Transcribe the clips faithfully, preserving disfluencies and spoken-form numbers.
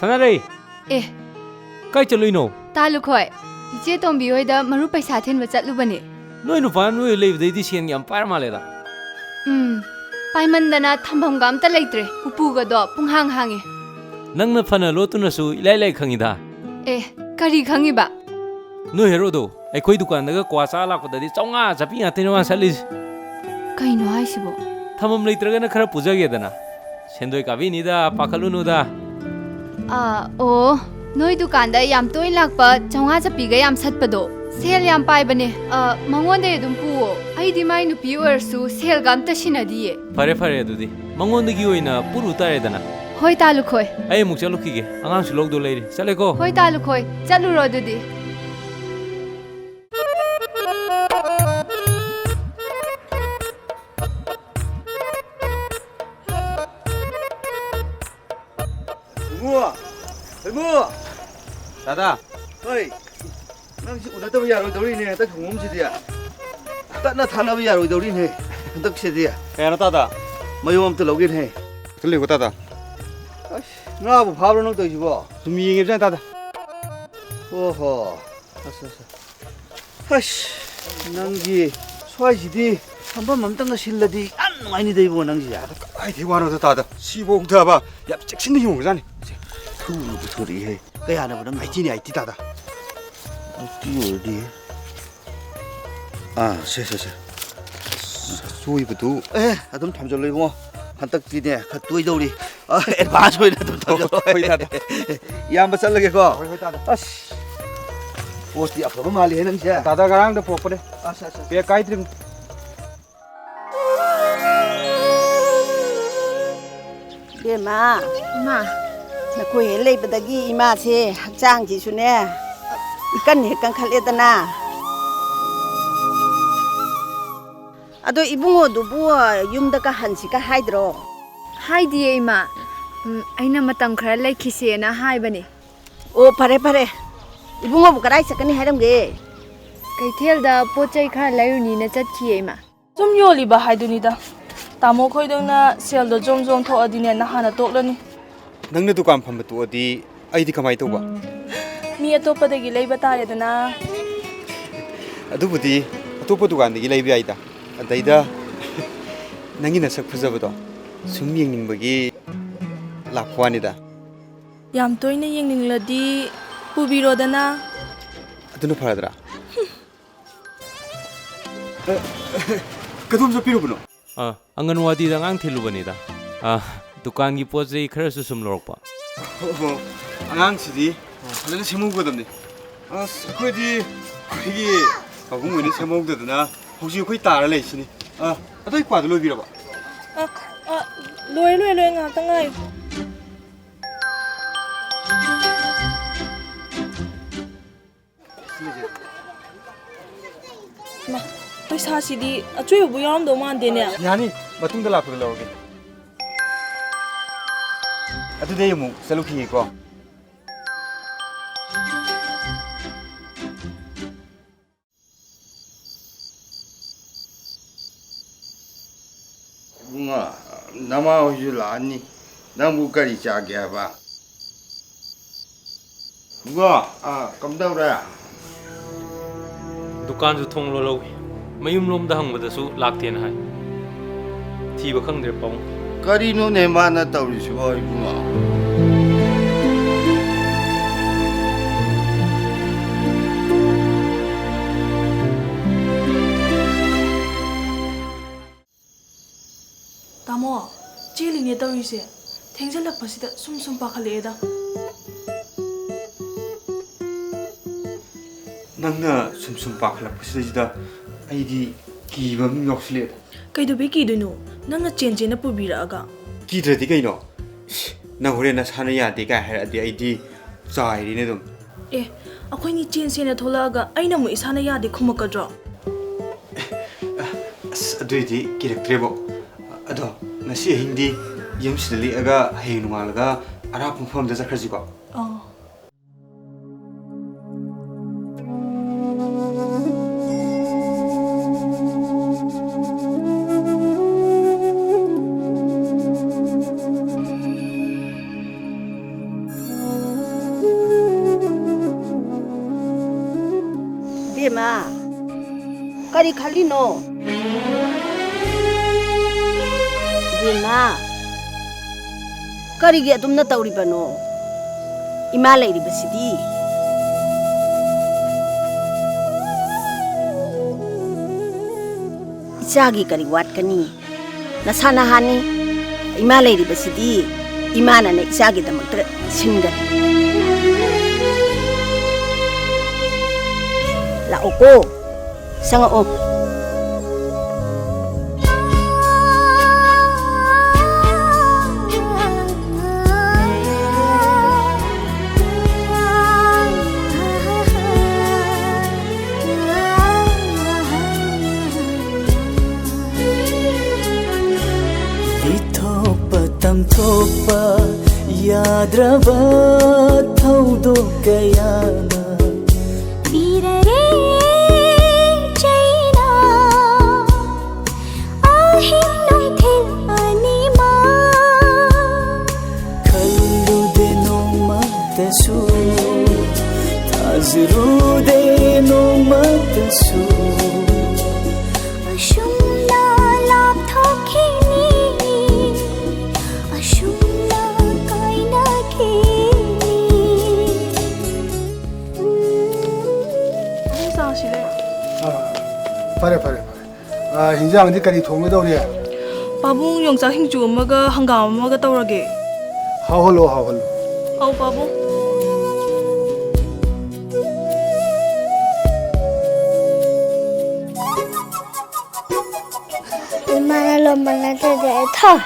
ꯁꯅꯥꯔꯩ! ꯑꯦ꯫ ꯀꯥꯏ ꯆꯠꯂꯨꯏꯅꯣ? ꯇꯥ ꯂꯨꯈꯣꯏ, ꯏꯆꯦ ꯇꯣꯝꯕꯤ ꯍꯣꯏꯗ ꯃꯔꯨꯞ ꯄꯩꯁꯥ ꯊꯤꯟꯕ ꯆꯠꯂꯨꯕꯅꯦ꯫ ꯅꯣꯏ ꯅꯨꯄꯥ ꯅꯣꯏ ꯂꯩꯕꯗꯩꯗꯤ ꯁꯦꯟ ꯌꯥꯝ ꯄꯥꯏꯔ ꯃꯥꯜꯂꯦꯗ꯫ ꯎꯝ, ꯄꯥꯏꯃꯟꯗꯅ ꯊꯝꯐꯝꯒ ꯑꯝꯇ ꯂꯩꯇ꯭ꯔꯦ꯫ ꯎꯄꯨꯒꯗꯣ ꯄꯨꯡꯍꯥꯡ ꯍꯥꯡꯉꯦ꯫ ꯅꯪꯅ ꯐꯅ ꯂꯣꯠꯇꯨꯅꯁꯨ ꯏꯂꯥꯏ ꯂꯥꯏ ꯈꯪꯉꯤꯗ꯫ ꯑꯦ, ꯀꯔꯤ ꯈꯪꯉꯤꯕ? ꯅꯣꯏ ꯍꯦꯔꯣꯗꯣ ꯑꯩꯈꯣꯏ ꯗꯨꯀꯥꯟꯗꯒ ꯀ꯭ꯋꯥ ꯆꯥ ꯂꯥꯛꯄꯗꯗꯤ ꯆꯥꯝꯃꯉꯥ ꯆꯥꯄꯤ ꯉꯥꯛꯇꯅꯦ ꯃꯥ ꯁꯠꯂꯤꯁꯦ꯫ ꯀꯩꯅꯣ ꯍꯥꯏꯁꯤꯕꯣ? ꯊꯝꯐꯝ ꯂꯩꯇ꯭ꯔꯒꯅ ꯈꯔ ꯄꯨꯖꯒꯦꯗꯅ꯫ ꯁꯦꯟꯗꯣꯏ ꯀꯥꯕꯤꯅꯤꯗ, ꯄꯥꯈꯠꯂꯨꯅꯨꯗ꯫ ꯑꯥ, ꯑꯣ, ꯅꯣꯏ ꯗꯨꯀꯥꯟꯗ ꯌꯥꯝ ꯇꯣꯏꯅ ꯂꯥꯛꯄ ꯆꯥꯝꯃꯉꯥ ꯆꯥꯄꯤꯒ ꯌꯥꯝ ꯁꯠꯄꯗꯣ, ꯁꯦꯜ ꯌꯥꯝ ꯄꯥꯏꯕꯅꯦ꯫ ꯑꯥ, ꯃꯉꯣꯟꯗꯩ ꯑꯗꯨꯝ ꯄꯨꯋꯣ꯫ ꯑꯩꯗꯤ ꯃꯥꯏ ꯅꯨꯄꯤ ꯑꯣꯏꯔꯁꯨ ꯁꯦꯜꯒ ꯑꯝꯇ ꯁꯤꯟꯅꯗꯤꯌꯦ꯫ ꯐꯔꯦ, ꯐꯔꯦ, ꯑꯗꯨꯗꯤ ꯃꯉꯣꯟꯗꯒꯤ ꯑꯣꯏꯅ ꯄꯨꯔꯨ ꯇꯥꯔꯦꯗꯅ꯫ ꯍꯣꯏ, ꯇꯥ ꯂꯨꯈꯣꯏ꯫ ꯑꯩ ꯑꯃꯨꯛ ꯆꯠꯂꯨꯈꯤꯒꯦ, ꯑꯉꯥꯡꯁꯨ ꯂꯧꯗꯧ ꯂꯩꯔꯤ꯫ ꯆꯠꯂꯦꯀꯣ꯫ ꯍꯣꯏ, ꯇꯥ ꯂꯨꯈꯣꯏ, ꯆꯠꯂꯨꯔꯣ ꯑꯗꯨꯗꯤ꯫ ꯏꯕꯨꯡꯉꯣ! ꯏꯕꯨꯡꯉꯣ! ꯗꯥꯗꯥ! ꯍꯣꯏ! ꯅꯪꯁꯤ ꯎꯅꯗꯕ ꯌꯥꯔꯣꯏꯗꯧꯔꯤꯅꯦ, ꯍꯟꯗꯛ ꯈꯣꯡꯎꯞꯁꯤꯗꯤ꯫ ꯇꯠꯅ ꯊꯥꯅꯕ ꯌꯥꯔꯣꯏꯗꯧꯔꯤꯅꯦ, ꯍꯟꯗꯛꯁꯤꯗꯤ꯫ ꯀꯩ ꯍꯥꯏꯅꯣ, ꯇꯥꯗ? ꯃꯌꯨꯝ ꯑꯝꯇ ꯂꯧꯒꯦꯅꯦ꯫ ꯈꯤꯇ ꯂꯩꯌꯨꯀꯣ, ꯇꯥꯗ꯫ ꯑꯁ, ꯉꯥꯕꯨ ꯐꯥꯕ꯭ꯔꯣ ꯅꯪ ꯇꯧꯔꯤꯁꯤꯕꯣ? ꯁꯨꯝ ꯌꯦꯡꯉꯤꯕꯖꯥꯠꯅꯤ, ꯇꯥꯗ꯫ ꯑꯣꯍꯣ꯫ ꯑꯁ, ꯑꯁ, ꯑꯁ꯫ ꯑꯁ, ꯅꯪꯒꯤ ꯁ꯭ꯋꯥꯏꯁꯤꯗꯤ ꯁꯝꯐꯝ ꯑꯝꯇꯪꯒ ꯁꯤꯜꯂꯗꯤ ꯌꯥꯝ ꯅꯨꯡꯉꯥꯏꯅꯤꯗ ꯏꯕꯣ ꯅꯪꯁꯦ꯫ ꯀꯗꯥꯏꯗꯩ ꯋꯥꯅꯣꯗ ꯇꯥꯗ? ꯁꯤꯐꯥꯎꯗꯕ ꯌꯥꯝ ꯆꯦꯛꯁꯤꯟꯅ ꯌꯣꯟꯈ꯭ꯔꯖꯥꯠꯅꯤ꯫ ꯊꯨꯅ ꯄꯨꯊꯣꯔꯛꯏꯍꯦ꯫ ꯀꯌꯥꯅꯣꯕ ꯅꯪ? ꯑꯥꯏꯇꯤꯅꯦ, ꯑꯥꯏꯇꯤ ꯇꯥꯗ꯫ ꯑꯥꯏꯇꯤ ꯑꯣꯏꯔꯗꯤ꯫ ꯑꯥ, ꯁꯦ, ꯁꯦ, ꯁꯦ꯫ ꯁꯣꯏꯕꯗꯨ꯫ ꯑꯦ, ꯑꯗꯨꯝ ꯊꯝꯖꯜꯂꯣ ꯏꯕꯨꯡꯉꯣ꯫ ꯍꯟꯗꯛꯇꯤꯅꯦ, ꯈꯔ ꯇꯣꯏꯗꯧꯔꯤ꯫ ꯑ, ꯑꯦꯗꯚꯥꯟꯁ ꯑꯣꯏꯅ ꯑꯗꯨꯝ ꯊꯝꯖꯜꯂꯣ꯫ ꯍꯣꯏ, ꯇꯥꯗ꯫ ꯏꯌꯥꯝꯕ ꯆꯠꯂꯒꯦꯀꯣ꯫ ꯍꯣꯏ, ꯍꯣꯏ, ꯇꯥꯗ꯫ ꯑꯁ, ꯄꯣꯠꯇꯤ ꯑꯐꯕ ꯃꯥꯜꯂꯤꯍꯦ ꯅꯪꯁꯦ꯫ ꯇꯥꯗ ꯉꯔꯥꯡꯗ ꯄꯨꯔꯛꯄꯅꯦ꯫ ꯑꯁ, ꯑꯁ, ꯑꯁ꯫ ꯕꯦꯒ ꯀꯥꯏꯗ꯭ꯔꯤꯕꯅꯤ꯫ ꯏꯕꯦꯝꯃ, ꯏꯃꯥ꯫ ꯅꯈꯣꯏ ꯍꯦꯛ ꯂꯩꯕꯗꯒꯤ ꯏꯃꯥꯁꯦ ꯍꯛꯆꯥꯡꯁꯤꯁꯨꯅꯦ ꯏꯀꯟ ꯍꯦꯛ ꯀꯟꯈꯠꯂꯦꯗꯅ꯫ ꯑꯗꯣ ꯏꯕꯨꯡꯉꯣꯗꯨꯕꯨ ꯌꯨꯝꯗ ꯀꯥꯍꯟꯁꯤꯒ ꯍꯥꯏꯗ꯭ꯔꯣ? ꯍꯥꯏꯗꯤꯌꯦ, ꯏꯃꯥ꯫ ꯎꯝ, ꯑꯩꯅ ꯃꯇꯝ ꯈꯔ ꯂꯩꯈꯤꯁꯦꯅ ꯍꯥꯏꯕꯅꯦ꯫ ꯑꯣ, ꯐꯔꯦ, ꯐꯔꯦ꯫ ꯏꯕꯨꯡꯉꯣꯕꯨ ꯀꯗꯥꯏ ꯆꯠꯀꯅꯤ ꯍꯥꯏꯔꯝꯒꯦ? ꯀꯩꯊꯦꯜꯗ ꯄꯣꯠ ꯆꯩ ꯈꯔ ꯂꯩꯔꯨꯅꯤꯅ ꯆꯠꯈꯤꯌꯦ, ꯏꯃꯥ꯫ ꯁꯨꯝ ꯌꯣꯜꯂꯤꯕ ꯍꯥꯏꯗꯨꯅꯤꯗ꯫ ꯇꯥꯃꯣ ꯈꯣꯏꯗꯧꯅ ꯁꯦꯜꯗꯣ ꯖꯣꯝ ꯖꯣꯝ ꯊꯣꯛꯑꯗꯤꯅꯦ, ꯅꯍꯥꯟꯅ ꯇꯣꯛꯂꯅꯤ꯫ ꯅꯪꯅ ꯗꯨꯀꯥꯟ ꯐꯝꯕ ꯇꯣꯛꯑꯗꯤ ꯑꯩꯗꯤ ꯀꯃꯥꯏꯅ ꯇꯧꯕ? ꯃꯤ ꯑꯇꯣꯞꯄꯗꯒꯤ ꯂꯩꯕ ꯇꯥꯔꯦꯗꯅ꯫ ꯑꯗꯨꯕꯨꯗꯤ ꯑꯇꯣꯞꯄ ꯗꯨꯀꯥꯟꯗꯒꯤ ꯂꯩꯕ ꯌꯥꯏꯗ꯫ ꯑꯗꯩꯗ ꯅꯪꯒꯤ ꯅꯁꯛ ꯐꯖꯕꯗꯣ ꯁꯨꯝ ꯌꯦꯡꯅꯤꯡꯕꯒꯤ ꯂꯥꯛꯄ ꯋꯥꯅꯤꯗ꯫ ꯌꯥꯝ ꯇꯣꯏꯅ ꯌꯦꯡꯅꯤꯡꯂꯗꯤ ꯄꯨꯕꯤꯔꯣꯗꯅ꯫ ꯑꯗꯨꯅ ꯐꯔꯗ꯭ꯔꯥ? ꯑ, ꯀꯗꯣꯝ ꯆꯠꯄꯤꯔꯨꯕꯅꯣ? ꯑ, ꯑꯪꯒꯟꯋꯥꯗꯤꯗ ꯑꯉꯥꯡ ꯊꯤꯜꯂꯨꯕꯅꯤꯗ꯫ ꯑ, ꯗꯨꯀꯥꯟꯒꯤ ꯄꯣꯠ ꯆꯩ ꯈꯔꯁꯨ ꯁꯨꯝ ꯂꯧꯔꯛꯄ꯫ ꯑꯣ, ꯑꯉꯥꯡꯁꯤꯗꯤ ꯐꯖꯅ ꯁꯦꯝꯍꯧꯒꯗꯕꯅꯤ꯫ ꯑꯁ, ꯑꯩꯈꯣꯏꯗꯤ ꯑꯩꯈꯣꯏꯒꯤ ꯄꯥꯕꯨꯡ ꯑꯣꯏꯅ ꯁꯦꯝꯍꯧꯗꯗꯅ ꯍꯧꯖꯤꯛ ꯑꯩꯈꯣꯏ ꯇꯥꯔ ꯂꯩꯁꯤꯅꯤ꯫ ꯑ, ꯑꯗꯣ ꯑꯩ ꯀ꯭ꯋꯥꯗꯣ ꯂꯣꯏꯕꯤꯔꯕ? ꯑ, ꯑ, ꯂꯣꯏꯔꯦ, ꯂꯣꯏꯔꯦ, ꯂꯣꯏꯔꯦ, ꯉꯥꯏꯍꯥꯛꯇꯪ ꯉꯥꯏꯌꯨ꯫ ꯃꯥ, ꯄꯩꯁꯥꯁꯤꯗꯤ ꯑꯆꯣꯏꯕꯕꯨ ꯌꯥꯎꯔꯝꯗꯧ ꯃꯥꯟꯗꯦꯅꯦ꯫ ꯌꯥꯅꯤ, ꯃꯇꯨꯡꯗ ꯂꯥꯛꯄꯗ ꯂꯧꯔꯒꯦ꯫ ꯑꯗꯨꯗꯤ ꯑꯩ ꯑꯃꯨꯛ ꯆꯠꯂꯨꯈꯤꯒꯦꯀꯣ꯫ ꯏꯕꯨꯡꯉꯣ, ꯅꯃꯥ ꯍꯣꯏꯁꯨ ꯂꯥꯛꯑꯅꯤ꯫ ꯅꯪꯕꯨ ꯀꯔꯤ ꯆꯥꯒꯦ ꯍꯥꯏꯕ? ꯏꯕꯨꯡꯉꯣ, ꯑꯥ, ꯀꯝꯗꯧꯔꯦ? ꯗꯨꯀꯥꯟꯁꯨ ꯊꯣꯡ ꯂꯣꯜꯍꯧꯏ꯫ ꯃꯌꯨꯝꯂꯣꯝꯗ ꯍꯪꯕꯗꯁꯨ ꯂꯥꯛꯇꯦꯅ ꯍꯥꯏ꯫ ꯊꯤꯕ ꯈꯪꯗ꯭ꯔꯦ, ꯄꯥꯕꯨꯡ꯫ ꯀꯔꯤꯅꯣꯅꯦ ꯃꯥꯅ ꯇꯧꯔꯤꯁꯤꯕꯣ, ꯏꯕꯨꯡꯉꯣ? ꯇꯥꯃꯣ, ꯆꯦꯜꯂꯤꯅꯦ ꯇꯧꯔꯤꯁꯦ꯫ ꯊꯦꯡꯖꯤꯜꯂꯛꯄꯁꯤꯗ ꯁꯨꯝ ꯁꯨꯝ ꯄꯥꯈꯠꯂꯛꯑꯦꯗ꯫ ꯅꯪꯅ ꯁꯨꯝ ꯁꯨꯝ ꯄꯥꯈꯠꯂꯛꯄꯁꯤꯗꯩꯁꯤꯗ ꯑꯩꯗꯤ ꯀꯤꯕ ꯑꯃ ꯌꯥꯎꯁꯤꯜꯂꯛꯑꯦꯗ꯫ ꯀꯩꯗꯧꯕꯩ ꯀꯤꯗꯣꯏꯅꯣ? ꯅꯪꯅ ꯆꯦꯟ ꯆꯦꯟꯅ ꯄꯨꯕꯤꯔꯛꯑꯒ꯫ ꯀꯤꯗ꯭ꯔꯗꯤ ꯀꯩꯅꯣ? ꯏꯁ, ꯅꯪ ꯍꯣꯔꯦꯟ ꯅꯁꯥꯅ ꯌꯥꯗꯦ ꯀꯥꯏ ꯍꯥꯏꯔꯛꯑꯗꯤ ꯑꯩꯗꯤ ꯆꯥꯏꯔꯤꯅꯦ ꯑꯗꯨꯝ꯫ ꯑꯦ, ꯑꯩꯈꯣꯏꯅꯤ ꯆꯦꯟ ꯆꯦꯟꯅ ꯊꯣꯛꯂꯛꯑꯒ ꯑꯩꯅ ꯑꯃꯨꯛ ꯏꯁꯥꯅ ꯌꯥꯗꯦ ꯈꯨꯝꯃꯛꯀꯗ꯭ꯔꯣ? ꯑꯁ, ꯑꯗꯨꯏꯗꯤ ꯀꯤꯔꯛꯇ꯭ꯔꯦꯕꯣ꯫ ꯑꯗꯣ ꯉꯁꯤ ꯑꯍꯤꯡꯗꯤ ꯌꯨꯝꯁꯤꯗ ꯂꯦꯛꯑꯒ ꯍꯌꯦꯡ ꯅꯣꯡꯉꯥꯜꯂꯒ ꯑꯔꯥꯞꯄ ꯃꯐꯝꯗ ꯆꯠꯈ꯭ꯔꯁꯤꯀꯣ꯫ ꯑꯥ꯫ ꯏꯕꯦꯝꯃ, ꯀꯔꯤ ꯈꯜꯂꯤꯅꯣ? ꯏꯕꯦꯝꯃ, ꯀꯔꯤꯒꯤ ꯑꯗꯨꯝꯅ ꯇꯧꯔꯤꯕꯅꯣ? ꯏꯃꯥ ꯂꯩꯔꯤꯕꯁꯤꯗꯤ꯫ ꯏꯆꯥꯒꯤ ꯀꯔꯤ ꯋꯥꯠꯀꯅꯤ? ꯅꯁꯥ ꯅꯍꯥꯅꯤ꯫ ꯏꯃꯥ ꯂꯩꯔꯤꯕꯁꯤꯗꯤ ꯏꯃꯥꯅꯅꯦ ꯏꯆꯥꯒꯤꯗꯃꯛꯇ ꯁꯤꯟꯒꯅꯤ꯫ ꯂꯥꯛꯑꯣꯀꯣ, ꯆꯪꯉꯛꯑꯣ꯫ ꯂꯤꯊꯣꯛꯄ ꯇꯝꯊꯣꯛꯄ ꯌꯥꯗ꯭ꯔꯕ ꯊꯧꯗꯣꯛ ꯀꯌꯥꯅ ꯄꯤꯔꯔꯦ ꯆꯩꯅ ꯑꯍꯤꯡ ꯅꯨꯡꯊꯤꯜ ꯑꯅꯤꯃꯛ꯫ ꯈꯜꯂꯨꯗꯦ ꯅꯣꯡꯃꯇꯁꯨ, ꯊꯥꯖꯔꯨꯗꯦ ꯅꯣꯡꯃꯇꯁꯨ꯫ ꯑꯁꯨꯝꯅ ꯂꯥꯞꯊꯣꯛꯈꯤꯅꯤ, ꯑꯁꯨꯝꯅ ꯀꯥꯏꯅꯈꯤꯅꯤ꯫ ꯑꯗꯨꯝ ꯆꯥꯁꯤꯔꯦ꯫ ꯑꯥ, ꯐꯔꯦ, ꯐꯔꯦ, ꯐꯔꯦ꯫ ꯑꯥ, ꯍꯤꯟꯖꯥꯡꯗꯤ ꯀꯔꯤ ꯊꯣꯡꯒꯗꯧꯔꯤ? ꯄꯥꯕꯨꯡ, ꯌꯣꯡꯆꯥꯛ ꯁꯤꯡꯖꯨ ꯑꯃꯒ ꯍꯪꯒꯥꯝ ꯑꯃꯒ ꯇꯧꯔꯒꯦ꯫ ꯍꯥꯎꯍꯜꯂꯣ, ꯍꯥꯎꯍꯜꯂꯣ꯫ ꯑꯧ, ꯄꯥꯕꯨꯡ꯫ ꯏꯃꯥꯅ ꯂꯣꯝꯕ ꯅꯠꯇ꯭ꯔꯗꯤ ꯑꯩ ꯊꯣꯏ꯫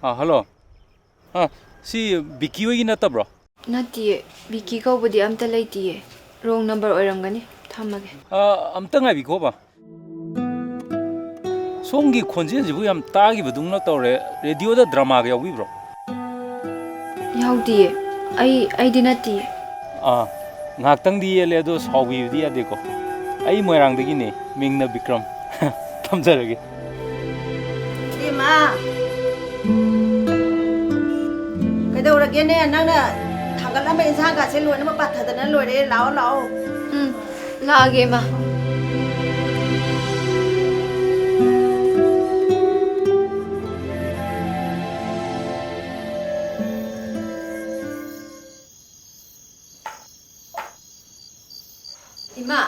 ꯑꯥ, ꯍꯜꯂꯣ꯫ ꯑꯥ, ꯁꯤ ꯕꯤꯀꯤ ꯍꯣꯏꯒꯤ ꯅꯠꯇꯕ꯭ꯔꯣ? ꯅꯠꯇꯤꯌꯦ, ꯕꯤꯀꯤ ꯀꯧꯕꯗꯤ ꯑꯝꯇ ꯂꯩꯇꯤꯌꯦ꯫ ꯔꯣꯡ ꯅꯝꯕꯔ ꯑꯣꯏꯔꯝꯒꯅꯤ꯫ ꯊꯝꯃꯒꯦ꯫ ꯑꯥ, ꯑꯝꯇ ꯉꯥꯏꯕꯤꯈꯣꯕ꯫ ꯁꯣꯝꯒꯤ ꯈꯣꯟꯖꯦꯜꯁꯤꯕꯨ ꯌꯥꯝ ꯇꯥꯈꯤꯕꯗꯧꯅ ꯇꯧꯔꯦ꯫ ꯔꯦꯗꯤꯑꯣꯗ ꯗ꯭ꯔꯃꯥꯒ ꯌꯥꯎꯕꯤꯕ꯭ꯔꯣ? ꯌꯥꯎꯗꯤꯌꯦ꯫ ꯑꯩ, ꯑꯩꯗꯤ ꯅꯠꯇꯤꯌꯦ꯫ ꯑꯥ, ꯉꯥꯏꯍꯥꯛꯇꯪꯗꯤ ꯌꯦꯠꯂꯦ, ꯑꯗꯣ ꯁꯥꯎꯕꯤꯕꯗꯤ ꯌꯥꯗꯦꯀꯣ꯫ ꯑꯩ ꯃꯣꯏꯔꯥꯡꯗꯒꯤꯅꯦ, ꯃꯤꯡꯅ ꯕꯤꯀ꯭ꯔꯝ꯫ ꯊꯝꯖꯔꯒꯦ꯫ ꯏꯕꯦꯝꯃ, ꯀꯩꯗꯧꯔꯒꯦꯅꯦ? ꯅꯪꯅ ꯊꯥꯡꯒꯠꯂꯝꯕ ꯏꯟꯁꯥꯡꯒꯁꯦ ꯂꯣꯏꯅꯃꯛ ꯄꯥꯊꯗꯅ ꯂꯣꯏꯔꯦ꯫ ꯂꯥꯛꯑꯣ, ꯂꯥꯛꯑꯣ꯫ ꯎꯝ, ꯂꯥꯛꯑꯒꯦ, ꯏꯃꯥ꯫ ꯏꯃꯥ꯫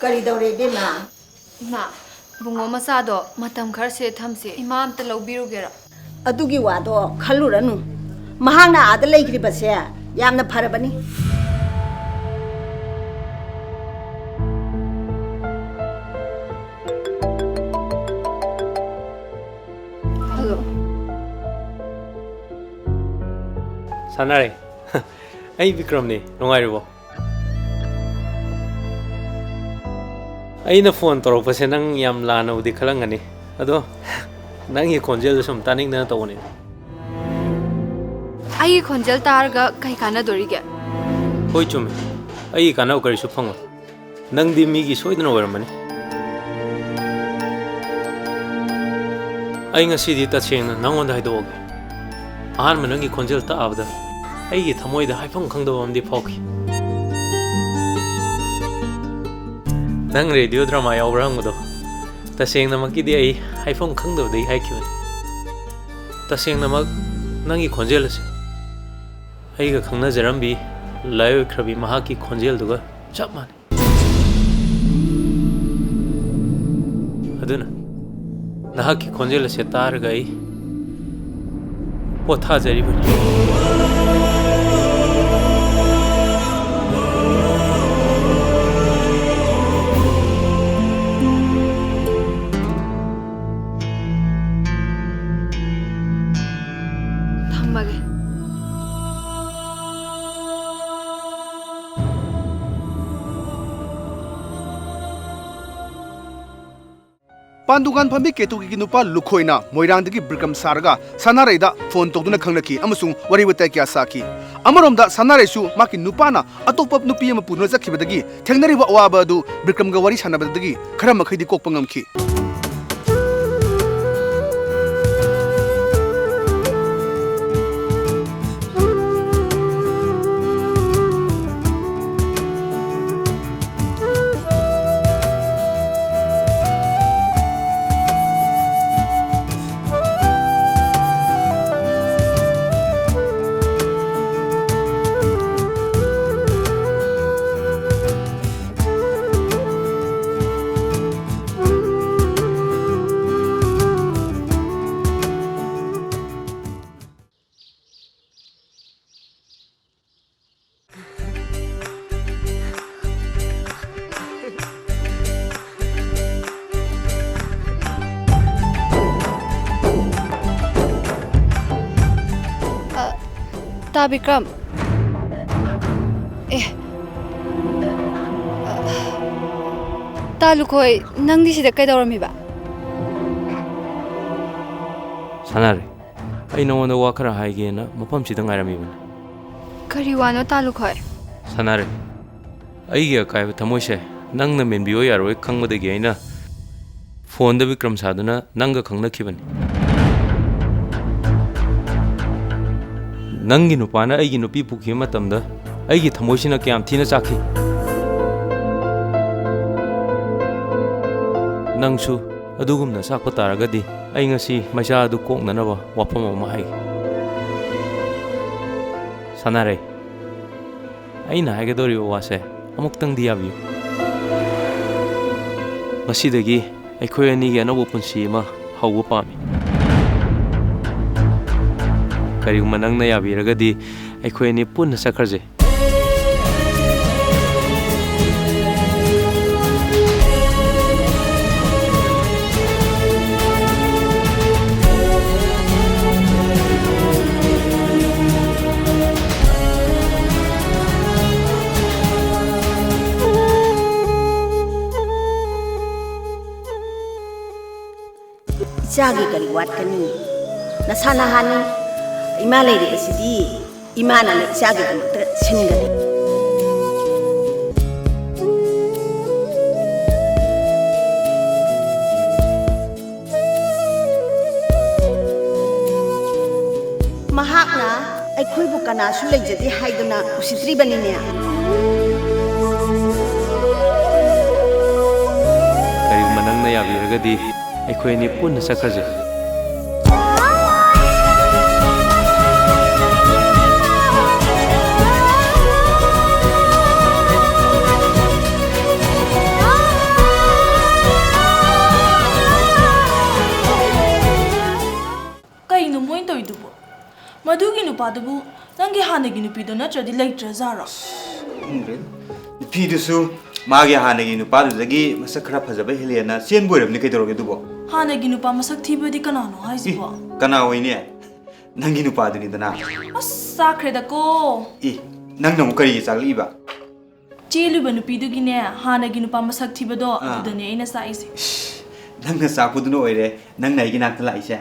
ꯀꯔꯤ ꯇꯧꯔꯦ, ꯏꯕꯦꯝꯃ? ꯏꯃꯥ, ꯕꯨꯡꯉꯣ ꯃꯆꯥꯗꯣ ꯃꯇꯝ ꯈꯔ ꯁꯤꯗ ꯊꯝꯁꯦ꯫ ꯏꯃꯥ ꯑꯝꯇ ꯂꯧꯕꯤꯔꯨꯒꯦꯔꯥ? ꯑꯗꯨꯒꯤ ꯋꯥꯗꯣ ꯈꯜꯂꯨꯔꯅꯨ꯫ ꯃꯍꯥꯛꯅ ꯑꯥꯗ ꯂꯩꯈ꯭ꯔꯤꯕꯁꯦ ꯌꯥꯝꯅ ꯐꯔꯕꯅꯤ꯫ ꯍꯜꯂꯣ꯫ ꯁꯥꯟꯅꯔꯦ꯫ ꯑꯩ ꯕꯤꯀ꯭ꯔꯝꯅꯦ꯫ ꯅꯨꯡꯉꯥꯏꯔꯤꯕꯣ? ꯑꯩꯅ ꯐꯣꯟ ꯇꯧꯔꯛꯄꯁꯦ ꯅꯪ ꯌꯥꯝ ꯂꯥꯟꯅꯕꯨꯗꯤ ꯈꯜꯂꯝꯒꯅꯤ꯫ ꯑꯗꯣ ꯅꯪꯒꯤ ꯈꯣꯟꯖꯦꯜꯗꯣ ꯁꯨꯝ ꯇꯥꯅꯤꯡꯗꯅ ꯇꯧꯕꯅꯤ꯫ ꯑꯩꯒꯤ ꯈꯣꯟꯖꯦꯜ ꯇꯥꯔꯒ ꯀꯩ ꯀꯥꯟꯅꯗꯣꯔꯤꯒꯦ? ꯍꯣꯏ, ꯆꯨꯝꯃꯦ꯫ ꯑꯩꯒꯤ ꯀꯥꯟꯅꯕ ꯀꯔꯤꯁꯨ ꯐꯪꯉꯣꯏ꯫ ꯅꯪꯗꯤ ꯃꯤꯒꯤ ꯁꯣꯏꯗꯅ ꯑꯣꯏꯔꯝꯃꯅꯤ꯫ ꯑꯩ ꯉꯁꯤꯗꯤ ꯇꯁꯦꯡꯅ ꯅꯪꯉꯣꯟꯗ ꯍꯥꯏꯗꯣꯛꯑꯒꯦ꯫ ꯑꯍꯥꯟꯕ ꯅꯪꯒꯤ ꯈꯣꯟꯖꯦꯜ ꯇꯥꯕꯗ ꯑꯩꯒꯤ ꯊꯃꯣꯏꯗ ꯍꯥꯏꯐꯝ ꯈꯪꯗꯕ ꯑꯃꯗꯤ ꯐꯥꯎꯈꯤ꯫ ꯅꯪ ꯔꯦꯗꯤꯑꯣ ꯗ꯭ꯔꯃꯥ ꯌꯥꯎꯕ꯭ꯔꯥ ꯍꯪꯕꯗꯣ, ꯇꯁꯦꯡꯅꯃꯛꯀꯤꯗꯤ ꯑꯩ ꯍꯥꯏꯐꯝ ꯈꯪꯗꯕꯗꯒꯤ ꯍꯥꯏꯈꯤꯕꯅꯤ꯫ ꯇꯁꯦꯡꯅꯃꯛ ꯅꯪꯒꯤ ꯈꯣꯟꯖꯦꯜ ꯑꯁꯤ ꯑꯩꯒ ꯈꯪꯅꯖꯔꯝꯕꯤ ꯂꯥꯏꯑꯣꯏꯈ꯭ꯔꯕꯤ ꯃꯍꯥꯛꯀꯤ ꯈꯣꯟꯖꯦꯜꯗꯨꯒ ꯆꯞ ꯃꯥꯟꯅꯩ꯫ ꯑꯗꯨꯅ ꯅꯍꯥꯛꯀꯤ ꯈꯣꯟꯖꯦꯜ ꯑꯁꯤ ꯇꯥꯔꯒ ꯑꯩ ꯄꯣꯊꯥꯖꯔꯤꯕꯅꯤ꯫ ꯄꯥꯟ ꯗꯨꯀꯥꯟ ꯐꯝꯕꯤ ꯀꯦꯇꯨꯀꯤꯒꯤ ꯅꯨꯄꯥ ꯂꯨꯈꯣꯏꯅ ꯃꯣꯏꯔꯥꯡꯗꯒꯤ ꯕꯤꯀ꯭ꯔꯝ ꯁꯥꯔꯒ ꯁꯅꯥꯔꯩꯗ ꯐꯣꯟ ꯇꯧꯗꯨꯅ ꯈꯪꯅꯈꯤ ꯑꯃꯁꯨꯡ ꯋꯥꯔꯤ ꯋꯥꯇꯥꯏ ꯀꯌꯥ ꯁꯥꯈꯤ꯫ ꯑꯃꯔꯣꯝꯗ ꯁꯅꯥꯔꯩꯁꯨ ꯃꯍꯥꯛꯀꯤ ꯅꯨꯄꯥꯅ ꯑꯇꯣꯞꯄ ꯅꯨꯄꯤ ꯑꯃ ꯄꯨꯗꯨꯅ ꯆꯠꯈꯤꯕꯗꯒꯤ ꯊꯦꯡꯅꯔꯤꯕ ꯑꯋꯥꯕ ꯑꯗꯨ ꯕꯤꯀ꯭ꯔꯝꯒ ꯋꯥꯔꯤ ꯁꯥꯟꯅꯕꯗꯒꯤ ꯈꯔ ꯃꯈꯩꯗꯤ ꯀꯣꯛꯄ ꯉꯝꯈꯤ꯫ ꯑ, ꯇꯥ ꯕꯤꯀ꯭ꯔꯝ꯫ ꯑꯦ꯫ ꯑ, ꯇꯥ ꯂꯨꯈꯣꯏ, ꯅꯪꯗꯤ ꯁꯤꯗ ꯀꯩꯗꯧꯔꯝꯃꯤꯕ? ꯁꯥꯟꯅꯔꯦ꯫ ꯑꯩ ꯅꯉꯣꯟꯗ ꯋꯥ ꯈꯔ ꯍꯥꯏꯒꯦꯅ ꯃꯐꯝꯁꯤꯗ ꯉꯥꯏꯔꯝꯃꯤꯕꯅꯤ꯫ ꯀꯔꯤ ꯋꯥꯅꯣ, ꯇꯥ ꯂꯨꯈꯣꯏ? ꯁꯥꯟꯅꯔꯦ, ꯑꯩꯒꯤ ꯑꯀꯥꯏꯕ ꯊꯃꯣꯏꯁꯦ ꯅꯪꯅ ꯃꯦꯟꯕꯤꯌꯣ ꯌꯥꯔꯣꯏ ꯈꯪꯕꯗꯒꯤ ꯑꯩꯅ ꯐꯣꯟꯗ ꯕꯤꯀ꯭ꯔꯝ ꯁꯥꯗꯨꯅ ꯅꯪꯒ ꯈꯪꯅꯈꯤꯕꯅꯤ꯫ ꯅꯪꯒꯤ ꯅꯨꯄꯥꯅ ꯑꯩꯒꯤ ꯅꯨꯄꯤ ꯄꯨꯈꯤꯕ ꯃꯇꯝꯗ ꯑꯩꯒꯤ ꯊꯃꯣꯏꯁꯤꯅ ꯀꯌꯥꯝ ꯊꯤꯅ ꯆꯥꯛꯈꯤ꯫ ꯅꯪꯁꯨ ꯑꯗꯨꯒꯨꯝꯅ ꯆꯥꯛꯄ ꯇꯥꯔꯒꯗꯤ ꯑꯩ ꯉꯁꯤ ꯃꯩꯆꯥ ꯑꯗꯨ ꯀꯣꯛꯅꯅꯕ ꯋꯥꯐꯝ ꯑꯃ ꯍꯥꯏꯒꯦ꯫ ꯁꯥꯟꯅꯔꯩ, ꯑꯩꯅ ꯍꯥꯏꯒꯗꯧꯔꯤꯕ ꯋꯥꯁꯦ ꯑꯃꯨꯛꯇꯪꯗꯤ ꯌꯥꯕꯤꯌꯨ꯫ ꯉꯁꯤꯗꯒꯤ ꯑꯩꯈꯣꯏ ꯑꯅꯤꯒꯤ ꯑꯅꯧꯕ ꯄꯨꯟꯁꯤ ꯑꯃ ꯍꯧꯕ ꯄꯥꯝꯃꯤ꯫ ꯀꯔꯤꯒꯨꯝꯕ ꯅꯪꯅ ꯌꯥꯕꯤꯔꯒꯗꯤ ꯑꯩꯈꯣꯏ ꯑꯅꯤ ꯄꯨꯟꯅ ꯆꯠꯈ꯭ꯔꯁꯦ꯫ ꯏꯆꯥꯒꯤ ꯀꯔꯤ ꯋꯥꯠꯀꯅꯤ? ꯅꯁꯥ ꯅꯍꯥꯅꯤ꯫ ꯏꯃꯥ ꯂꯩꯔꯤꯕꯁꯤꯗꯤ ꯏꯃꯥꯅ ꯏꯆꯥꯒꯤꯗꯃꯛꯇ ꯁꯤꯟꯒꯅꯤ꯫ ꯃꯍꯥꯛꯅ ꯑꯩꯈꯣꯏꯕꯨ ꯀꯅꯥꯁꯨ ꯂꯩꯖꯗꯦ ꯍꯥꯏꯗꯨꯅ ꯎꯁꯤꯠꯇ꯭ꯔꯤꯕꯅꯤꯅꯦ꯫ ꯀꯔꯤꯒꯨꯝꯕ ꯅꯪꯅ ꯌꯥꯕꯤꯔꯒꯗꯤ ꯑꯩꯈꯣꯏ ꯑꯅꯤ ꯄꯨꯟꯅ ꯆꯠꯈ꯭ꯔꯁꯦ꯫ ꯀꯩꯅꯣ ꯃꯣꯏꯅ ꯇꯧꯔꯤꯗꯨꯕꯣ? ꯃꯗꯨꯒꯤ ꯅꯨꯄꯥꯗꯨꯕꯨ ꯅꯪꯒꯤ ꯍꯥꯟꯅꯒꯤ ꯅꯨꯄꯤꯗꯣ ꯅꯠꯇ꯭ꯔꯗꯤ ꯂꯩꯇ꯭ꯔꯖꯥꯔꯣ? ꯈꯪꯗ꯭ꯔꯦ꯫ ꯅꯨꯄꯤꯗꯨꯁꯨ ꯃꯥꯒꯤ ꯍꯥꯟꯅꯒꯤ ꯅꯨꯄꯥꯗꯨꯗꯒꯤ ꯃꯁꯛ ꯈꯔ ꯐꯖꯕ ꯍꯦꯜꯂꯦꯅ ꯆꯦꯟꯕ ꯑꯣꯏꯔꯝꯅꯤ꯫ ꯀꯩꯗꯧꯔꯒꯦ ꯑꯗꯨꯕꯣ? ꯍꯥꯟꯅꯒꯤ ꯅꯨꯄꯥ ꯃꯁꯛ ꯊꯤꯕꯗꯤ ꯀꯅꯥꯅꯣ ꯍꯥꯏꯁꯤꯕꯣ? ꯏ, ꯀꯅꯥ ꯑꯣꯏꯅꯤ? ꯅꯪꯒꯤ ꯅꯨꯄꯥꯗꯨꯅꯤꯗꯅ꯫ ꯑꯁ, ꯆꯥꯈ꯭ꯔꯦꯗꯀꯣ꯫ ꯏ, ꯅꯪꯅ ꯑꯃꯨꯛ ꯀꯔꯤꯒꯤ ꯆꯥꯛꯂꯛꯏꯕ? ꯆꯦꯜꯂꯨꯕ ꯅꯨꯄꯤꯗꯨꯒꯤꯅꯦ, ꯍꯥꯟꯅꯒꯤ ꯅꯨꯄꯥ ꯃꯁꯛ ꯊꯤꯕꯗꯣ, ꯑꯥ꯫ ꯑꯗꯨꯗꯅꯦ ꯑꯩꯅ ꯆꯥꯛꯏꯁꯦ꯫ ꯏꯁ, ꯅꯪꯅ ꯆꯥꯛꯄꯗꯨꯅ ꯑꯣꯏꯔꯦ ꯅꯪꯅ ꯑꯩꯒꯤ ꯅꯥꯛꯇ ꯂꯥꯛꯏꯁꯦ꯫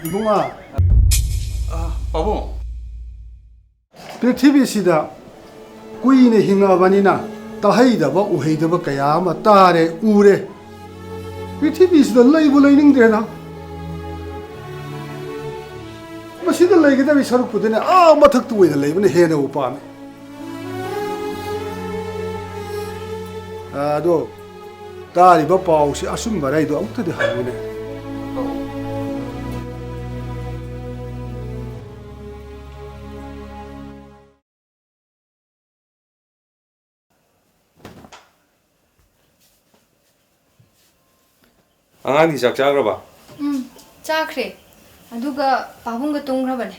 ꯏꯕꯨꯡꯉꯣ꯫ ꯑꯥ, ꯄꯥꯕꯨꯡ꯫ ꯄ꯭ꯔꯤꯊꯤꯕꯤꯁꯤꯗ ꯀꯨꯏꯅ ꯍꯤꯡꯉꯛꯑꯕꯅꯤꯅ ꯇꯥꯍꯩꯗꯕ ꯎꯍꯩꯗꯕ ꯀꯌꯥ ꯑꯃ ꯇꯥꯔꯦ, ꯎꯔꯦ꯫ ꯄ꯭ꯔꯤꯊꯤꯕꯤꯁꯤꯗ ꯂꯩꯕꯨ ꯂꯩꯅꯤꯡꯗ꯭ꯔꯦꯗ꯫ ꯃꯁꯤꯗ ꯂꯩꯒꯗꯕꯒꯤ ꯁꯔꯨꯛꯄꯨꯗꯤꯅꯦ, ꯑꯥ ꯃꯊꯛꯇ ꯑꯣꯏꯅ ꯂꯩꯕꯅ ꯍꯦꯟꯅꯕꯨ ꯄꯥꯝꯃꯤ꯫ ꯑꯗꯣ ꯇꯥꯔꯤꯕ ꯄꯥꯎꯁꯤ ꯑꯆꯨꯝꯕꯔ ꯍꯥꯏꯗꯣ ꯑꯃꯨꯛꯇꯗꯤ ꯍꯪꯉꯨꯅꯦ꯫ ꯑꯉꯥꯡꯗꯤ ꯆꯥꯛ ꯆꯥꯈ꯭ꯔꯕ? ꯎꯝ, ꯆꯥꯈ꯭ꯔꯦ꯫ ꯑꯗꯨꯒ ꯄꯥꯕꯨꯡꯒ ꯇꯨꯝꯈ꯭ꯔꯕꯅꯦ꯫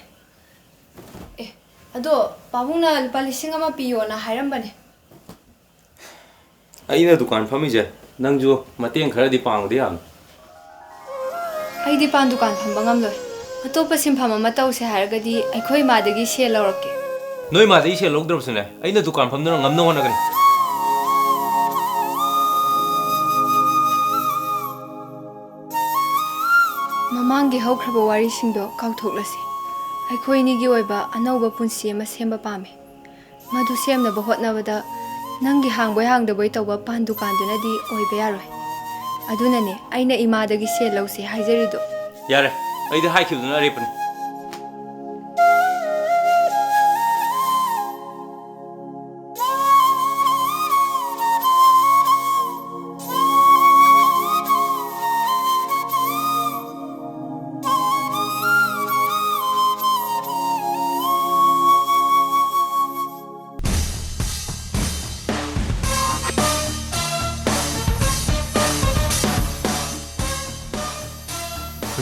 ꯑꯦ, ꯑꯗꯣ ꯄꯥꯕꯨꯡꯅ ꯂꯨꯄꯥ ꯂꯤꯁꯤꯡ ꯑꯃ ꯄꯤꯌꯣꯅ ꯍꯥꯏꯔꯝꯕꯅꯦ꯫ ꯑꯩꯅ ꯗꯨꯀꯥꯟ ꯐꯝꯃꯤꯁꯦ, ꯅꯪꯁꯨ ꯃꯇꯦꯡ ꯈꯔꯗꯤ ꯄꯥꯡꯗ ꯌꯥꯕꯅꯤ꯫ ꯑꯩꯗꯤ ꯄꯥꯟ ꯗꯨꯀꯥꯟ ꯐꯝꯕ ꯉꯝꯂꯣꯏ꯫ ꯑꯇꯣꯞꯄ ꯁꯤꯟꯐꯝ ꯑꯃ ꯇꯧꯁꯦ ꯍꯥꯏꯔꯒꯗꯤ ꯑꯩꯈꯣꯏ ꯏꯃꯥꯗꯒꯤ ꯁꯦꯜ ꯂꯧꯔꯛꯀꯦ꯫ ꯅꯣꯏ ꯏꯃꯥꯗꯒꯤ ꯁꯦꯜ ꯂꯧꯗ꯭ꯔꯕꯁꯨꯅꯦ, ꯑꯩꯅ ꯗꯨꯀꯥꯟ ꯐꯝꯗꯨꯅ ꯉꯝꯅ ꯍꯣꯠꯅꯒꯅꯤ꯫ ꯃꯃꯥꯡꯒꯤ ꯍꯧꯈ꯭ꯔꯕ ꯋꯥꯔꯤꯁꯤꯡꯗꯣ ꯀꯥꯎꯊꯣꯛꯂꯁꯤ꯫ ꯑꯩꯈꯣꯏ ꯑꯅꯤꯒꯤ ꯑꯣꯏꯕ ꯑꯅꯧꯕ ꯄꯨꯟꯁꯤ ꯑꯃ ꯁꯦꯝꯕ ꯄꯥꯝꯃꯤ꯫ ꯃꯗꯨ ꯁꯦꯝꯅꯕ ꯍꯣꯠꯅꯕꯗ ꯅꯪꯒꯤ ꯍꯥꯡꯕꯣꯏ ꯍꯥꯡꯗꯕꯣꯏ ꯇꯧꯕ ꯄꯥꯟ ꯗꯨꯀꯥꯟꯗꯨꯅꯗꯤ ꯑꯣꯏꯕ ꯌꯥꯔꯣꯏ꯫ ꯑꯗꯨꯅꯅꯦ ꯑꯩꯅ ꯏꯃꯥꯗꯒꯤ ꯁꯦꯜ ꯂꯧꯁꯦ ꯍꯥꯏꯖꯔꯤꯗꯣ꯫ ꯌꯥꯔꯦ, ꯑꯩꯗꯤ ꯍꯥꯏꯈꯤꯕꯗꯨꯅ ꯑꯔꯦꯞꯄꯅꯤ꯫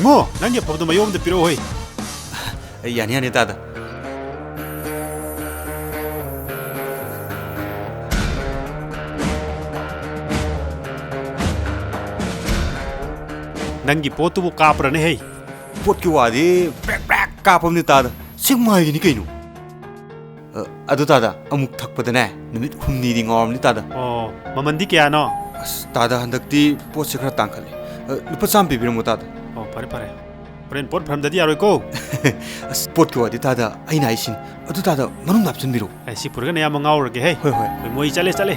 ꯏꯃꯣ, ꯅꯪꯒꯤ ꯑꯐꯕꯗꯣ ꯃꯌꯨꯝ ꯑꯝꯗ ꯄꯤꯔꯛꯑꯣ ꯍꯩ꯫ ꯌꯥꯅꯤ, ꯌꯥꯅꯤ, ꯇꯥꯗ꯫ ꯅꯪꯒꯤ ꯄꯣꯠꯇꯨꯕꯨ ꯀꯥꯞꯄ꯭ꯔꯅꯦ ꯍꯩ? ꯄꯣꯠꯀꯤ ꯋꯥꯗꯤ ꯕ꯭ꯔꯦꯛ ꯕ꯭ꯔꯦꯛ ꯀꯥꯞꯄꯕꯅꯤ, ꯇꯥꯗ꯫ ꯁꯦꯛꯃꯥꯏꯒꯤꯅꯤ ꯀꯩꯅꯣ꯫ ꯑ, ꯑꯗꯨ ꯇꯥꯗ, ꯑꯃꯨꯛ ꯊꯛꯄꯗꯅꯦ, ꯅꯨꯃꯤꯠ ꯍꯨꯝꯅꯤꯗꯤ ꯉꯥꯎꯔꯝꯅꯤ, ꯇꯥꯗ꯫ ꯑꯣ, ꯃꯃꯟꯗꯤ ꯀꯌꯥꯅꯣ? ꯑꯁ, ꯇꯥꯗ, ꯍꯟꯗꯛꯇꯤ ꯄꯣꯠꯁꯦ ꯈꯔ ꯇꯥꯡꯈꯠꯂꯦ꯫ ꯑ, ꯂꯨꯄꯥ ꯆꯥꯝꯃ ꯄꯤꯕꯤꯔꯝꯃꯣ, ꯇꯥꯗ꯫ ꯑꯣ, ꯐꯔꯦ, ꯐꯔꯦ꯫ ꯍꯣꯔꯦꯟ ꯄꯣꯠ ꯐꯔꯝꯗꯗꯤ ꯌꯥꯔꯣꯏꯀꯣ꯫ ꯑꯁ, ꯄꯣꯠꯀꯤ ꯋꯥꯗꯤ, ꯇꯥꯗ, ꯑꯩꯅ ꯍꯥꯏꯁꯤꯅꯤ꯫ ꯑꯗꯨ, ꯇꯥꯗ, ꯃꯅꯨꯡꯗ ꯍꯥꯞꯆꯤꯟꯕꯤꯔꯣ꯫ ꯑꯦ, ꯁꯤ ꯄꯨꯔꯒ ꯅꯌꯥꯝꯕ ꯉꯥꯎꯔꯒꯦ, ꯍꯦ꯫ ꯍꯣꯏ, ꯍꯣꯏ꯫ ꯍꯣꯏ, ꯃꯣꯏ ꯆꯠꯂꯦ, ꯆꯠꯂꯦ꯫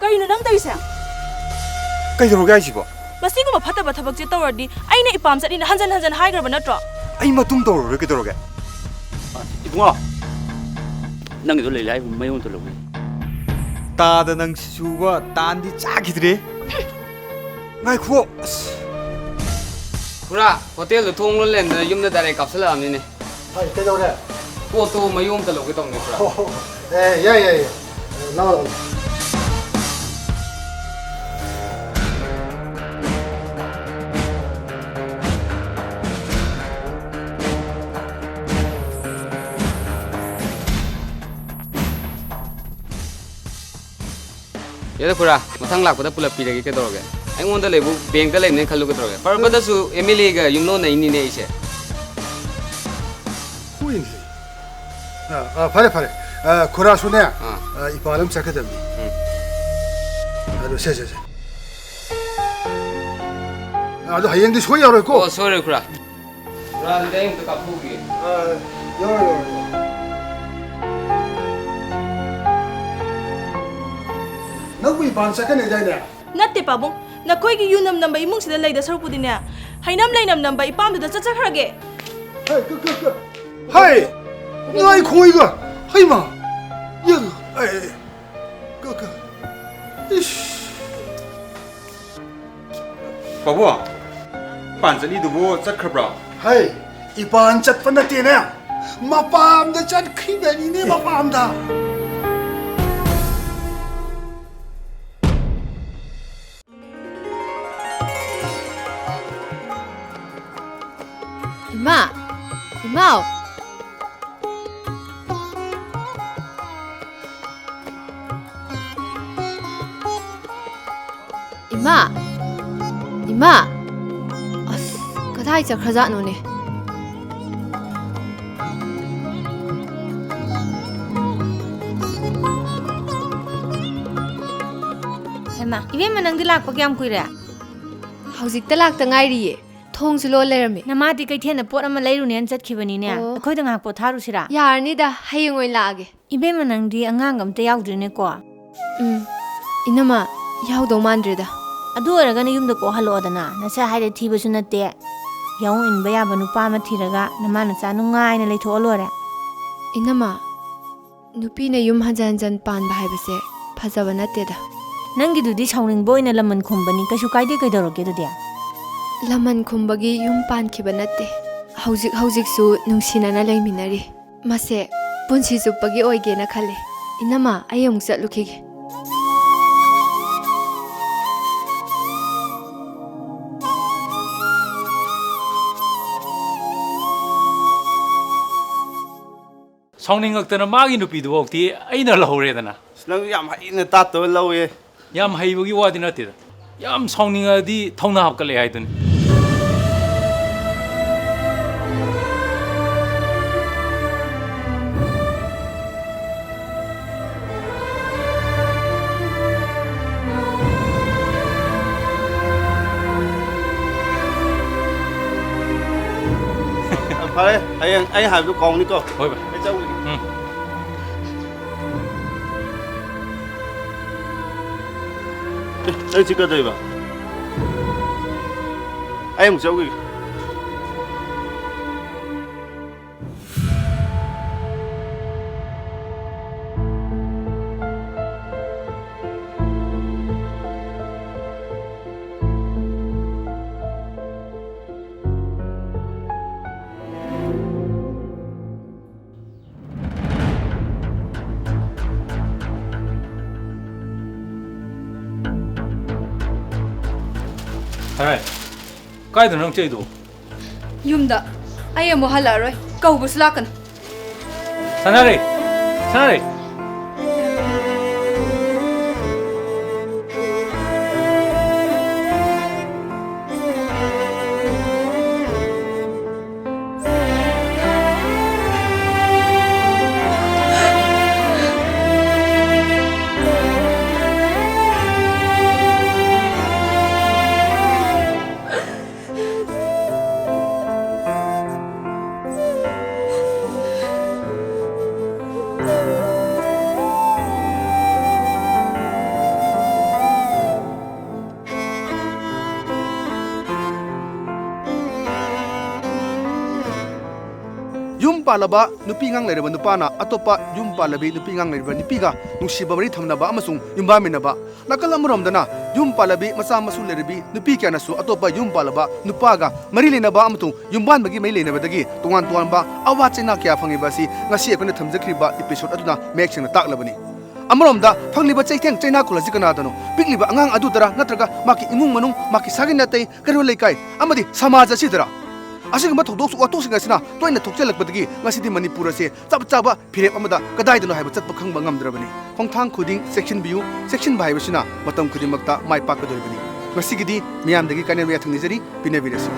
ꯀꯩꯅꯣ ꯅꯪ ꯇꯧꯔꯤꯁꯦ? ꯀꯩꯗꯧꯔꯒꯦ ꯍꯥꯏꯁꯤꯕꯣ? ꯃꯁꯤꯒꯨꯝꯕ ꯐꯠꯇꯕ ꯊꯕꯛꯁꯦ ꯇꯧꯔꯗꯤ ꯑꯩꯅ ꯏꯄꯥꯝ ꯆꯠꯅꯤꯅ ꯍꯟꯖꯟ ꯍꯟꯖꯟ ꯍꯥꯏꯈ꯭ꯔꯕ ꯅꯠꯇ꯭ꯔꯣ? ꯑꯩ ꯃꯇꯨꯡ ꯇꯧꯔꯔꯣꯏ, ꯀꯩꯗꯧꯔꯒꯦ? ꯏꯕꯨꯡꯉꯣ, ꯅꯪꯒꯤꯗꯣ ꯂꯩ ꯂꯥꯏ ꯃꯌꯨꯝ ꯑꯝꯇ ꯂꯧꯒꯦ꯫ ꯇꯥꯗ, ꯅꯪ ꯁꯤꯁꯨꯕ ꯇꯥꯟꯗꯤ ꯆꯥꯈꯤꯗ꯭ꯔꯦ꯫ ꯉꯥꯏꯈꯣ, ꯑꯁ꯫ ꯈꯨꯔꯥ, ꯍꯣꯇꯦꯜꯗ ꯊꯣꯡ ꯂꯣꯜꯂꯦꯅ ꯌꯨꯝꯗ ꯗꯥꯏꯔꯦꯛ ꯀꯥꯞꯁꯤꯜꯂꯛꯑꯕꯅꯤꯅꯦ꯫ ꯍꯣꯏ, ꯀꯩꯗꯧꯔꯦ? ꯄꯣꯠꯇꯣ ꯃꯌꯨꯝ ꯑꯝꯇ ꯂꯧꯒꯦ ꯇꯧꯅꯤ, ꯈꯨꯔꯥ꯫ ꯑꯣ, ꯑꯦ, ꯌꯥꯏ, ꯌꯥꯏ, ꯌꯥꯏ꯫ ꯂꯥꯎ, ꯂꯥꯎ꯫ ꯌꯥꯔꯦ ꯈꯨꯔꯥ, ꯃꯊꯪ ꯂꯥꯛꯄꯗ ꯄꯨꯂꯞ ꯄꯤꯔꯒꯦ, ꯀꯩꯗꯧꯔꯒꯦ? ꯑꯩꯉꯣꯟꯗ ꯂꯩꯕꯨ ꯕꯦꯡꯛꯇ ꯂꯩꯕꯅꯦꯅ ꯈꯜꯂꯨ, ꯀꯩꯗꯧꯔꯒꯦ? ꯐꯔꯕꯗꯁꯨ ꯑꯦꯝ ꯑꯦꯜ ꯑꯦꯒ ꯌꯨꯝꯂꯣꯟꯅꯩꯅꯤꯅꯦ ꯑꯩꯁꯦ꯫ ꯍꯣꯏꯅꯦ꯫ ꯑ, ꯑ, ꯐꯔꯦ, ꯐꯔꯦ꯫ ꯑ, ꯈꯨꯔꯥꯁꯨꯅꯦ, ꯑꯥ꯫ ꯑ, ꯏꯄꯥ ꯂꯝ ꯆꯠꯀꯗꯕꯅꯤ꯫ ꯎꯝ꯫ ꯑꯗꯨ ꯁꯦ, ꯁꯦ, ꯁꯦ꯫ ꯑꯗꯨ ꯍꯌꯦꯡꯗꯤ ꯁꯣꯏ ꯌꯥꯔꯣꯏꯀꯣ꯫ ꯑꯣ, ꯁꯣꯏꯔꯣꯏ, ꯈꯨꯔꯥ꯫ ꯈꯨꯔꯥ, ꯑꯗꯨꯗꯤ ꯑꯩ ꯑꯝꯇ ꯀꯥꯞꯊꯣꯛꯎꯈꯤꯒꯦ꯫ ꯑ, ꯌꯥꯔꯣꯏ, ꯌꯥꯔꯣꯏ, ꯌꯥꯔꯣꯏ꯫ ꯅꯪꯕꯨ ꯏꯝꯐꯥꯜ ꯆꯠꯀꯅꯤ ꯍꯥꯏꯗꯥꯏꯅꯦ? ꯅꯠꯇꯦ ꯄꯥꯕꯨꯡ, ꯅꯈꯣꯏꯒꯤ ꯌꯨꯅꯝ ꯅꯝꯕ ꯏꯃꯨꯡꯁꯤꯗ ꯂꯩꯗ ꯁꯔꯨꯛꯄꯨꯗꯤꯅꯦ, ꯍꯩꯅꯝ ꯂꯩꯅꯝ ꯅꯝꯕ ꯏꯄꯥꯝꯗꯨꯗ ꯆꯠꯆꯈ꯭ꯔꯒꯦ꯫ ꯍꯩ, ꯀ-, ꯀ-, ꯀ-, ꯍꯩ! ꯉꯥꯏꯈꯣꯏꯒ! ꯍꯩꯃ! ꯌꯦꯡ-, ꯑꯩ, ꯀ-, ꯀ-, ꯏꯁ! ꯄꯥꯕꯨꯡ, ꯏꯄꯥꯟ ꯆꯠꯂꯤꯗꯨꯕꯨ ꯆꯠꯈ꯭ꯔꯕ꯭ꯔꯣ? ꯍꯩ! ꯏꯄꯥꯟ ꯆꯠꯄ ꯅꯠꯇꯦꯅꯦ, ꯃꯄꯥꯝꯗ ꯆꯠꯈꯤꯕꯅꯤꯅꯦ, ꯃꯄꯥꯝꯗ! ꯏꯃꯥ! ꯏꯃꯥꯎ! ꯏꯃꯥ! ꯏꯃꯥ! ꯑꯁ, ꯀꯗꯥꯏ ꯆꯠꯈ꯭ꯔꯖꯥꯠꯅꯣꯅꯦ? ꯍꯩꯃꯥ, ꯏꯕꯦꯝꯃ, ꯅꯪꯗꯤ ꯂꯥꯛꯄ ꯀꯌꯥꯝ ꯀꯨꯏꯔꯦ? ꯍꯧꯖꯤꯛꯇ ꯂꯥꯛꯇ ꯉꯥꯏꯔꯤꯌꯦ꯫ ꯊꯣꯡꯁꯨ ꯂꯣꯟ ꯂꯩꯔꯝꯃꯦ꯫ ꯅꯃꯥꯗꯤ ꯀꯩꯊꯦꯜꯗ ꯄꯣꯠ ꯑꯃ ꯂꯩꯔꯨꯅꯦꯅ ꯆꯠꯈꯤꯕꯅꯤꯅꯦ꯫ ꯑꯣ꯫ ꯑꯩꯈꯣꯏꯗ ꯉꯥꯏꯍꯥꯛ ꯄꯣꯊꯥꯔꯨꯁꯤꯔꯥ? ꯌꯥꯔꯅꯤꯗ, ꯍꯌꯦꯡ ꯑꯣꯏꯅ ꯂꯥꯛꯑꯒꯦ꯫ ꯏꯕꯦꯝꯃ, ꯅꯪꯗꯤ ꯑꯉꯥꯡ ꯑꯝꯇ ꯌꯥꯎꯗ꯭ꯔꯤꯅꯦꯀꯣ? ꯎꯝ꯫ ꯏꯅꯝꯃ, ꯌꯥꯎꯗꯧ ꯃꯥꯟꯗ꯭ꯔꯦꯗ꯫ ꯑꯗꯨ ꯑꯣꯏꯔꯒꯅ ꯌꯨꯝꯗ ꯀꯣꯛ ꯍꯜꯂꯛꯑꯣꯗꯅ, ꯅꯆꯥ ꯍꯥꯏꯔꯦ ꯊꯤꯕꯁꯨ ꯅꯠꯇꯦ꯫ ꯌꯥꯑꯣꯡ ꯏꯟꯕ ꯌꯥꯕ ꯅꯨꯄꯥ ꯑꯃ ꯊꯤꯔꯒ ꯅꯃꯥ ꯅꯆꯥ ꯅꯨꯡꯉꯥꯏꯅ ꯂꯩꯊꯣꯛꯑ ꯂꯣꯏꯔꯦ꯫ ꯏꯅꯝꯃ, ꯅꯨꯄꯤꯅ ꯌꯨꯝ ꯍꯟꯖꯟ ꯍꯟꯖꯟ ꯄꯥꯟꯕ ꯍꯥꯏꯕꯁꯦ ꯐꯖꯕ ꯅꯠꯇꯦꯗ꯫ ꯅꯪꯒꯤꯗꯨꯗꯤ ꯁꯥꯎꯅꯤꯡꯕ ꯑꯣꯏꯅ ꯂꯃꯟ ꯈꯨꯝꯕꯅꯤ, ꯀꯩꯁꯨ ꯀꯥꯏꯗꯦ, ꯀꯩꯗꯧꯔꯒꯦ ꯑꯗꯨꯗꯤ? ꯂꯃꯟ ꯈꯨꯝꯕꯒꯤ ꯌꯨꯝ ꯄꯥꯟꯈꯤꯕ ꯅꯠꯇꯦ, ꯍꯧꯖꯤꯛ ꯍꯧꯖꯤꯛꯁꯨ ꯅꯨꯡꯁꯤꯅꯅ ꯂꯩꯃꯤꯟꯅꯔꯤ꯫ ꯃꯁꯦ ꯄꯨꯟꯁꯤ ꯆꯨꯞꯄꯒꯤ ꯑꯣꯏꯒꯦꯅ ꯈꯜꯂꯤ꯫ ꯏꯅꯝꯃ, ꯑꯩ ꯑꯃꯨꯛ ꯆꯠꯂꯨꯈꯤꯒꯦ꯫ ꯁꯥꯎꯅꯤꯡꯉꯛꯇꯅ ꯃꯥꯒꯤ ꯅꯨꯄꯤꯗꯨꯐꯥꯎꯗꯤ ꯑꯩꯅ ꯂꯧꯍꯧꯔꯦꯗꯅ꯫ ꯑꯁ, ꯅꯪꯁꯨ ꯌꯥꯝ ꯍꯩꯅ ꯇꯥꯠꯇꯕ ꯂꯧꯋꯦ꯫ ꯌꯥꯝ ꯍꯩꯕꯒꯤ ꯋꯥꯗꯤ ꯅꯠꯇꯦꯗ, ꯌꯥꯝ ꯁꯥꯎꯅꯤꯡꯉꯛꯑꯗꯤ ꯊꯧꯅꯥ ꯍꯥꯞꯀꯠꯂꯛꯑꯦ ꯍꯥꯏꯗꯨꯅꯤ꯫ ꯐꯔꯦ, ꯍꯌꯦꯡ ꯑꯩ ꯍꯥꯏꯕꯗꯨ ꯀꯥꯎꯅꯤꯀꯣ꯫ ꯍꯣꯏ ꯚꯥꯏ꯫ ꯑꯩ ꯆꯠꯂꯨꯒꯦ꯫ ꯎꯝ꯫ ꯑꯦ, ꯑꯩ ꯁꯤ ꯀꯩꯗꯧꯕ? ꯑꯩ ꯑꯃꯨꯛ ꯆꯠꯂꯨꯈꯤꯒꯦ꯫ ꯍꯥꯏ, ꯀꯥꯏꯗꯅꯣ ꯅꯪ ꯆꯠꯂꯤꯗꯣ? ꯌꯨꯝꯗ꯫ ꯑꯩ ꯑꯃꯨꯛ ꯍꯜꯂꯛꯑꯔꯣꯏ꯫ ꯀꯧꯕꯁꯨ ꯂꯥꯛꯀꯅꯨ꯫ ꯁꯥꯟꯅꯔꯦ! ꯁꯥꯟꯅꯔꯦ! ꯌꯨꯝ ꯄꯥꯜꯂꯕ ꯅꯨꯄꯤ ꯑꯉꯥꯡ ꯂꯩꯔꯕ ꯅꯨꯄꯥꯅ ꯑꯇꯣꯞꯄ ꯌꯨꯝ ꯄꯥꯜꯂꯕꯤ ꯅꯨꯄꯤ ꯑꯉꯥꯡ ꯂꯩꯔꯕ ꯅꯨꯄꯤꯒ ꯅꯨꯡꯁꯤꯕ ꯃꯔꯤ ꯊꯝꯅꯕ ꯑꯃꯁꯨꯡ ꯌꯨꯝꯕꯥꯟꯃꯤꯟꯅꯕ꯫ ꯅꯥꯀꯜ ꯑꯃꯔꯣꯝꯗꯅ ꯌꯨꯝ ꯄꯥꯜꯂꯕꯤ ꯃꯆꯥ ꯃꯁꯨ ꯂꯩꯔꯕꯤ ꯅꯨꯄꯤ ꯀꯌꯥꯅꯁꯨ ꯑꯇꯣꯞꯄ ꯌꯨꯝ ꯄꯥꯜꯂꯕ ꯅꯨꯄꯥꯒ ꯃꯔꯤ ꯂꯩꯅꯕ ꯑꯃꯁꯨꯡ ꯌꯨꯝꯕꯥꯟꯕꯒꯤ ꯃꯔꯤ ꯂꯩꯅꯕꯗꯒꯤ ꯇꯣꯉꯥꯟ ꯇꯣꯉꯥꯟꯕ ꯑꯋꯥ ꯆꯩꯅꯥ ꯀꯌꯥ ꯐꯪꯉꯤꯕ ꯑꯁꯤ ꯉꯁꯤ ꯑꯩꯈꯣꯏꯅ ꯊꯝꯖꯈ꯭ꯔꯤꯕ episode ꯑꯗꯨꯅ ꯃꯌꯦꯛ ꯁꯦꯡꯅ ꯇꯥꯛꯂꯕꯅꯤ꯫ ꯑꯃꯔꯣꯝꯗ ꯐꯪꯂꯤꯕ ꯆꯩꯊꯦꯡ ꯆꯩꯅꯥꯈꯣꯜ ꯑꯁꯤ ꯀꯅꯥꯗꯅꯣ? ꯄꯤꯛꯂꯤꯕ ꯑꯉꯥꯡ ꯑꯗꯨꯗꯔ, ꯅꯠꯇ꯭ꯔꯒ ꯃꯍꯥꯛꯀꯤ ꯏꯃꯨꯡ ꯃꯅꯨꯡ, ꯃꯍꯥꯛꯀꯤ ꯁꯥꯒꯩ ꯅꯥꯇꯩ, ꯀꯩꯔꯣꯜ ꯂꯩꯀꯥꯏ ꯑꯃꯗꯤ ꯁꯃꯥꯖ ꯑꯁꯤꯗꯔ? ꯑꯁꯤꯒꯨꯝꯕ ꯊꯧꯗꯣꯛ ꯋꯥꯊꯣꯛꯁꯤꯡ ꯑꯁꯤꯅ ꯇꯣꯏꯅ ꯊꯣꯛꯆꯜꯂꯛꯄꯗꯒꯤ ꯉꯁꯤꯗꯤ ꯃꯅꯤꯄꯨꯔ ꯑꯁꯤ ꯆꯞ ꯆꯥꯕ ꯐꯤꯔꯦꯞ ꯑꯃꯗ ꯀꯗꯥꯏꯗꯅꯣ ꯍꯥꯏꯕ ꯆꯠꯄ ꯈꯪꯕ ꯉꯝꯗ꯭ꯔꯕꯅꯤ꯫ ꯈꯣꯡꯊꯥꯡ ꯈꯨꯗꯤꯡ ꯆꯦꯛꯁꯤꯟꯕꯤꯌꯨ, ꯆꯦꯛꯁꯤꯟꯕ ꯍꯥꯏꯕꯁꯤꯅ ꯃꯇꯝ ꯈꯨꯗꯤꯡꯃꯛꯇ ꯃꯥꯏ ꯄꯥꯛꯀꯗꯧꯔꯤꯕꯅꯤ꯫ ꯉꯁꯤꯒꯤꯗꯤ ꯃꯤꯌꯥꯝꯗꯒꯤ ꯀꯥꯏꯅꯕ ꯌꯥꯊꯪ ꯅꯤꯖꯔꯤ, ꯄꯤꯅꯕꯤꯔꯁꯤ꯫